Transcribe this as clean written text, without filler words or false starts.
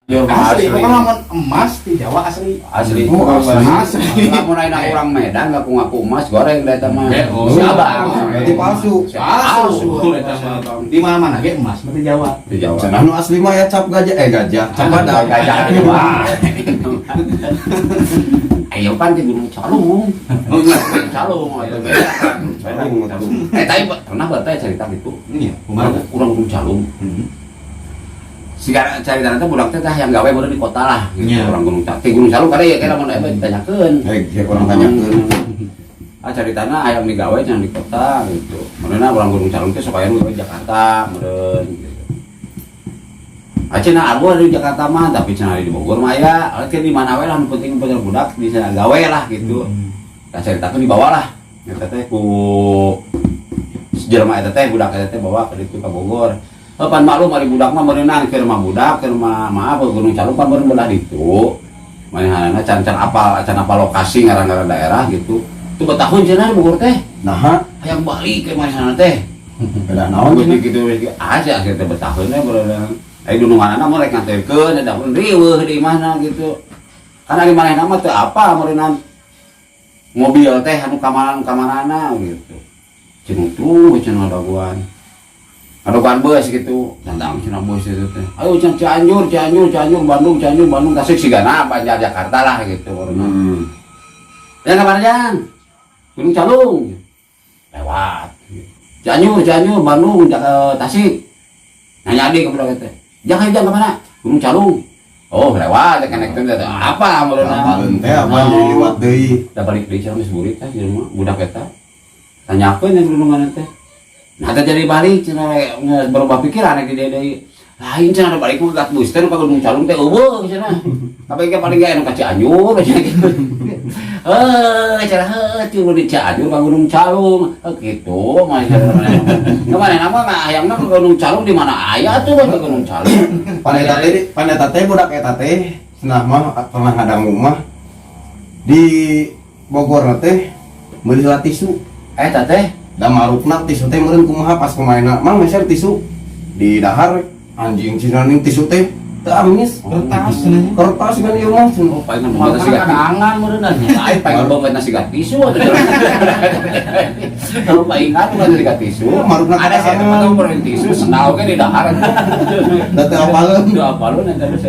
Asli, pokoknya lamun emas di Jawa asli. Asli. Oh, asli. Asli. Lamun ayeuna urang Medan ngaku-ngaku emas goreng da eta mah. Eh, oh. Si abang. Berarti palsu. Si palsu. Eta mah. Di mana-mana ge emas mah di Jawa. Di Jawa. Cenah nu asli mah ya cap gajah, eh, gajah, cap badak. Gajah. Wah. Ayo pan di Gunung Calung. Gunung Calung atuh beda. Calung atuh. Eh, tapi pernah bertanya cerita gitu. Iya, kumaha? Urang Gunung Calung. Sigara carita teh budak teh tah yang gawe baru di kota lah gitu. Orang Gunung Calung. Di Gunung Calung kada ya kira mun aya ditanyakeun. Eh, ya kurang tanyakeun. Ah, caritana hayang digawe jangan di kota gitu. Meureunna urang Gunung Calung teh sok aya nu gawe di Jakarta meureun gitu. Ah, cenah arwah di Jakarta mah, tapi cenah di Bogor mah aya. Ah, di mana we lah, nu penting punya budak bisa gawe lah gitu. Nah, caritakeun dibawa lah. Eta teh ku jelema eta teh, budak eta teh bawa ke ditu ka Bogor. Oh, pan maklum ari budak mah meureunang keur mah budak keur mah maaf ke Gunung Calung pan meureun belah ditu. Manehna can can apal, can apal lokasi, ngaran-ngaran daerah gitu. Itu betahun cenah di Bogor teh. Nah, Hayang balik ke manehna teh. Beda naon Gitu cenah? Gitu gitu aja akhirnya betahun teh meureun. Ai dununganana mah rek nganterkeun da pun riweuh di mana gitu. Karena di manehna mah teu apa meureunang mobil teh anu kamarana gitu. Cenah tuh cenah daguan. Adukan bus gitu, tantang cenah bus itu teh. Ayo cenah Cianjur, Cianjur, Cianjur, Bandung, Cianjur, Bandung, Tasik sigana Banjar Jakarta lah gitu. Ya kemana Jang? Gunung Calung. Lewat. Cianjur, Cianjur, Bandung, Tasik. Nanya adik ke budak teh. Jangan jangan kemana? Gunung Calung. Oh, lewat ya kan teh apa meureunna. Apaleun teh apa jadi liwat deui. Da balik deui cenah geus burit teh jelema budak eta. Tanyakeun yang gunungan teh. Nah, teh jadi balik cenah berubah pikiran di deui deui. Lain cenah ada balik mah gat bus teh nu ka Gunung Calung teh euweuh cenah. Tapi ge paling ge anu ka Cianjur cenah gitu. Eh, cenah heuh tilu di Cianjur ka Gunung Calung. Eh, gitu mah cenah. Kemana nama mah hayangna ke Gunung Calung di mana aya tuh ke Gunung Calung. Pan eta teh, pan eta teh budak eta teh cenah mah pernah ngadangu mah di Bogor teh meuli heula tisu. Eh, teh. Da marukna tisu teh meureun kumaha pas pemainna mang meser tisu di dahar, anjing cenah ning tisu teh teu amis. Kertas cenah. Kertas kan ieu mah cenah. Oh, paling Malah nasi gati. kadangan meureunna nya. Lain paling banget nasi tisu atuh. Kalau palingan bukan nasi tisu. Marukna Ada sih kadangan. tempat tuh tisu sendal oge di dahar. Da teu apaleun. Teu apaleun eta teh.